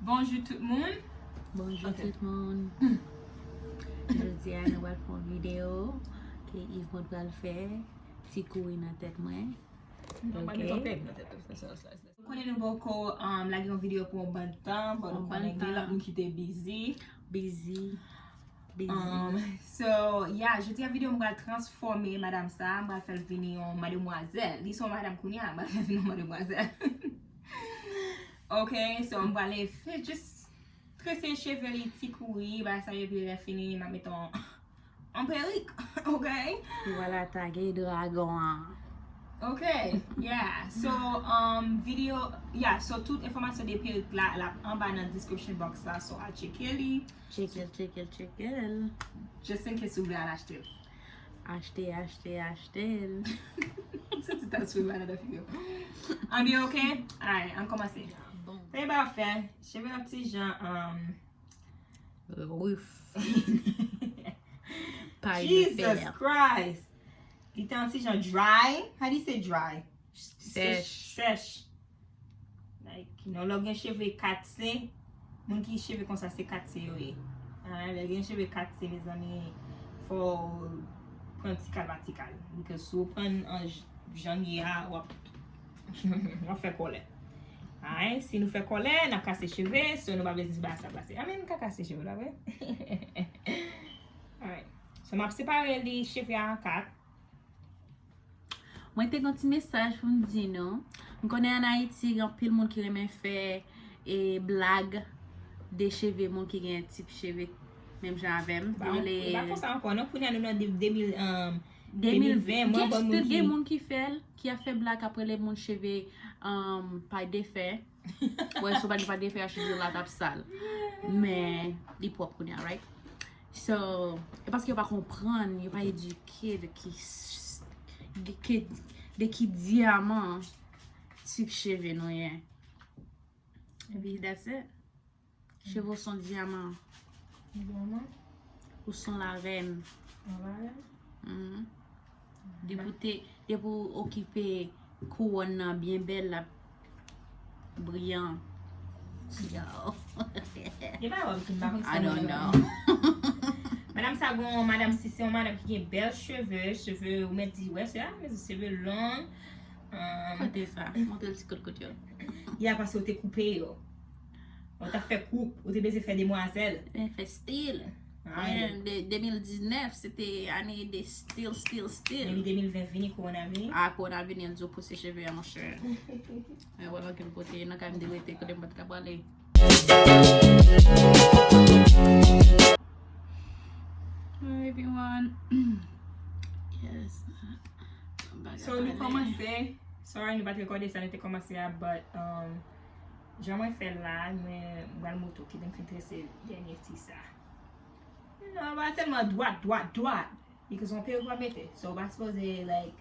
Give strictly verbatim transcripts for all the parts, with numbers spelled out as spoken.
Bonjou tout moun. Bonjou Ok. Tout moun. Jodi a nou pral fè yon videyo ke Yves mwen pral fè ti kouri nan tèt mwen. Nou pa Ok. gen yon pèg nan tèt ou, sa, sa, sa, sa. Nou konnen nou poko um, lage yon videyo pou yon bann tan, but nou Yon bann konnen gen tan. Lòt moun ki te busy. Busy. Busy. Um, so, yeah, jodi a videyo m pral transfòme madanm sa, m pral fè l vini yon mademwazèl. Li se yon madanm kounye a, m pral fè l vini yon mademwazèl. Ok, so m pral fè just trese cheve li ti kouri, ba sa epi lè fini m ap mete yon, yon perik, ok? Vwala, tage dragon an. Ok, yeah. So, um, video, yeah, so tout enfòmasyon de perik la, l ap anba nan description box la, so al tcheke li. Tcheke l, tcheke l, tcheke l. Just in case ou vle al achte l. Achte, achte, achte l. Se ti tas fri malad an figi w. Anbyen, ok? Alright, ann kòmanse. Bon. Premye bagay w fè, cheve yon ti jan, um, Ruf. Pa Jesus de Christ! Li te yon ti jan dry. How do you say dry? Sèch. Sèch. Like, you know, lè w gen cheve katse, moun ki cheve konsa se katse yo ye. Ah, lè gen cheve katse, mezanmi, fò w pran ti kal pa ti kal. Because si w pran an j- jan l ye a, w ap, w ap fè kòlè. Alright, si nou fè kòlè, n ap kase cheve, so nou pa bezwen se bagay sa pase. I mean, n ka kase cheve la, vre? Alright. So, m ap separe li cheve a an kat. Mwen te gen ti mesaj pou m di nou. M konnen ann Ayiti, gen anpil moun ki renmen fè e blag de cheve moun ki gen tip cheve menm jan avè m. Ba, e pa konsa ankò, non, kounye a nou nan de- de mil, um, de mil ven, mwen Gen bon moun still ki gen moun ki fè l, ki ap fè blag apre lè moun cheve um, pa defè. Wè, si w pa defè a cheve la t ap sal. Men, li pwòp kounye a, right? So, e paske yo pa konprann, yo pa edike de ki, de ki, de ki dyaman tip cheve nou ye. Epi, that's it. Cheve w son dyaman. Dyaman. Ou son larèn. An valè. Mhm. Depi w te, depi w okipe kouwòn nan byen bèl, l ap briyan. Yo. E pa wè m ki m pa konn I don't know. Madanm sa gon, madanm si se yon madanm ki gen bèl cheve, cheve ou mèt di wè se a, men cheve long. Um, Kote sa? Montre l ti kout kout yo. Ya pase ou te koupe yo. Ou t ap fè koup, ou te bezwen fè demwazèl. Men fè stil. Ah, Men de, de mil diznèf, se te ane de stil, stil, stil. Depi de mil ven vini, kowona vini. A, kowona vini, an di w pouse cheve a, monchè. Men wè nan kel kote, nan kay m te rete, kote m pa t ka prale. Hi, everyone. Yes. So, nou kòmanse. Sorry, nou pa t rekòde sa, nou te kòmanse a, but, um, jan mwen fè l la, mwen, mwen pral montre w, kite m fin trese dènye ti sa. Non, pa tèlman dwat, dwat, dwat. Because yon perik w ap mete. So, w pa sipoze, like,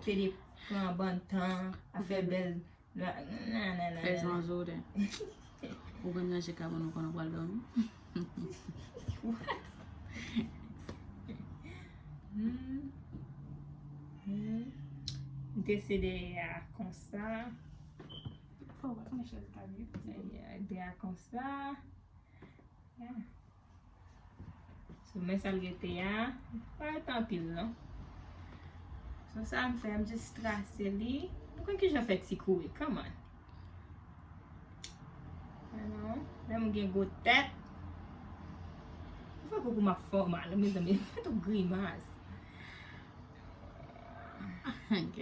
pede pran bann tan, ap fè bèl. Nan, nan, nan, nan, Fè nan. zwanzo de. Ou konn ranje kabann ou pandan w pral dòmi. What? Hmm. Hmm. M te se dèyè a konsa. Fò w pa tounen chèz la vit. Dèyè a konsa. Yeah. So, men sa l rete a. Pa rete anpil, non. So, sa m fè, m just trase li. Ou konn kijan fè ti kouri, come on. Alò, menm ou gen gwo tèt. Ou fè koukou m ap fè w mal, mezanmi. Fè tout grimas. Ok.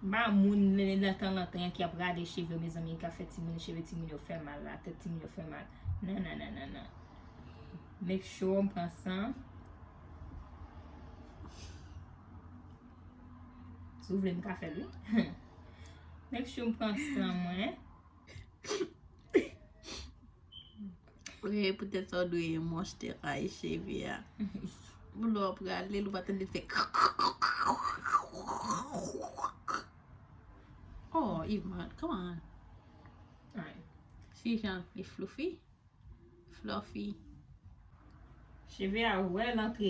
Ba moun nan tan lontan ki ap rale cheve, mezanmi, ki ap fè timoun cheve timoun yo fè mal la, tèt timoun yo fè mal. Non, non, non, non, non. Make sure m pran san. Si w vle, m ka fè l, wi. Make sure m pran san mwen. Wi, poutèt sa w dwe monchte rayi cheve a. Pou lè w ap rale l, ou pa tande l fè. Oh, Yves, man, come on. Alright. Si jan li fluffy. Fluffy. Cheve a, ou wè l antre,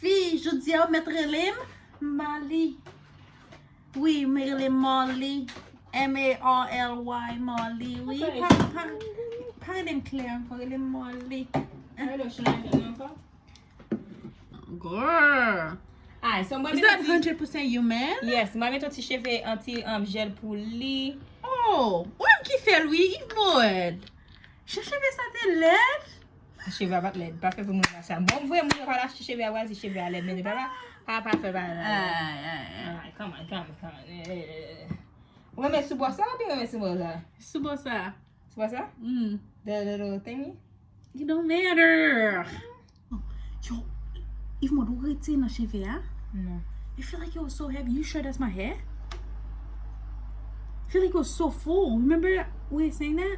fi, jodi a ou mèt rele m Mali. Wi, m rele Marly. M A R L Y, Marly, wi. Pa, pa, pa rele m Claire ankò, rele m Marly. Hello, Chanel, ankò? Girl. Alright, so mwen Is that hundred percent human? Yes, mwen met yon ti cheve, yon ti um, jèl pou li. Oh, ou menm ki fè l, wi, Yvonne. Jan cheve sa te lèd. Cheve a pa t lèd, pa fè pou moun la sa. Bon, m voye moun yo pa achte cheve a, w a di cheve a lèd, men pa pa pa fè pa la. Ay, ay, ay. Alright, come on, come on, come on. Eh, eh, eh, eh. Ou renmen sou bò sa oubyen renmen sou bò sa? Sou bò sa. Sou bò sa? Mm. The little thingy? It don't matter. Yo, Yvonne, ou retire nan cheve a? Non. I feel like it was so heavy. You sure that's my hair? I feel like it was so full. Remember we were saying that?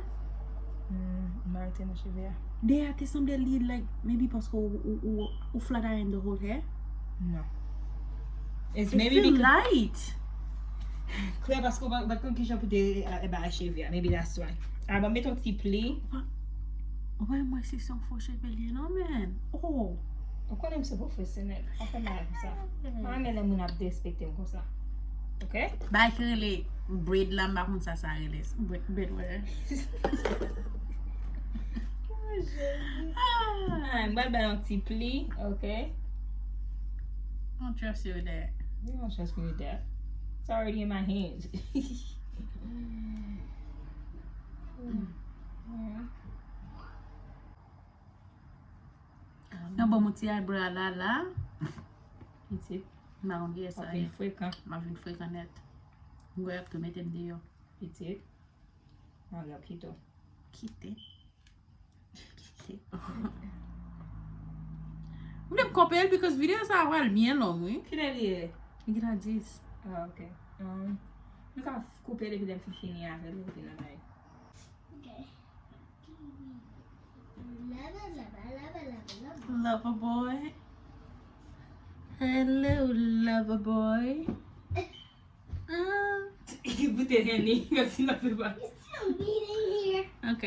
Hmm, m arete nan cheve a. Dèyè a te sanble li like maybe paske ou, ou, ou, ou flat iron the whole hair. Non. It's It maybe feel because light. Claire, paske ou pa pa konn kijan pou te e, e ba cheve a. Maybe that's why. Ah, ban m met yon ti pli. Ou pa wè mwen se yon fo cheve li ye non, man. Oh. Ou konnen m se pwofesyonèl. Pa fè mal konsa. Mwen renmen lè moun ap derespekte m konsa. Ok? Bagay ki rele braid la, m pa konn sa sa rele. Braid, braid whatever. Ah, m pral ba yon ti pli, ok? I don't trust you with that. You don't trust me with that. It's already in my hands. Mm. Yeah. Yon bon mouti a bra la la. Pitit. M pa konn kiyès sa ye. Frekan. M ap vin frekan nèt. M kwè y ap tou mete m deyò. Pitit. Mwen ap kite w. Kite. Kite. M vle m koupe l because videyo sa a pral byen long, wi. Kilè li ye? Li gentan dis. Ah, ok. Um, nou ka koupe l epi lè m fin fini avè l, epi nou bay. Ok. Lover, lover, lover, lover, lover. Lover boy. Hello, lover boy. Ah. Boute Henny, mèsi nan pe ba. It's still beating here. Ok.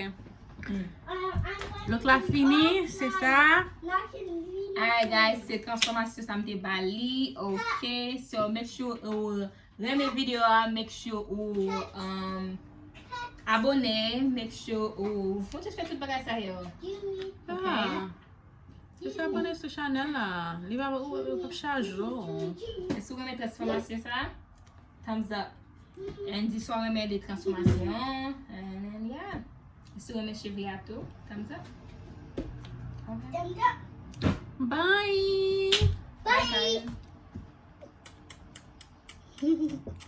Mm. Um, I'm going Look la to fini, se sa. Alright guys, se transfòmasyon sa m te ba li. Ok, so make sure ou renmen videyo a, make sure ou um, abone, make sure ou. Ou just fè tout bagay sa yo. Ah. Ok. Just abone sou chanèl la. Li va ou ou p ap chaje w. E si w renmen transfòmasyon sa, thumbs up. And di si w renmen de transfòmasyon. And then, yeah. E si w renmen cheve a tou, thumbs up. Ok. Bye. Bye. Bye.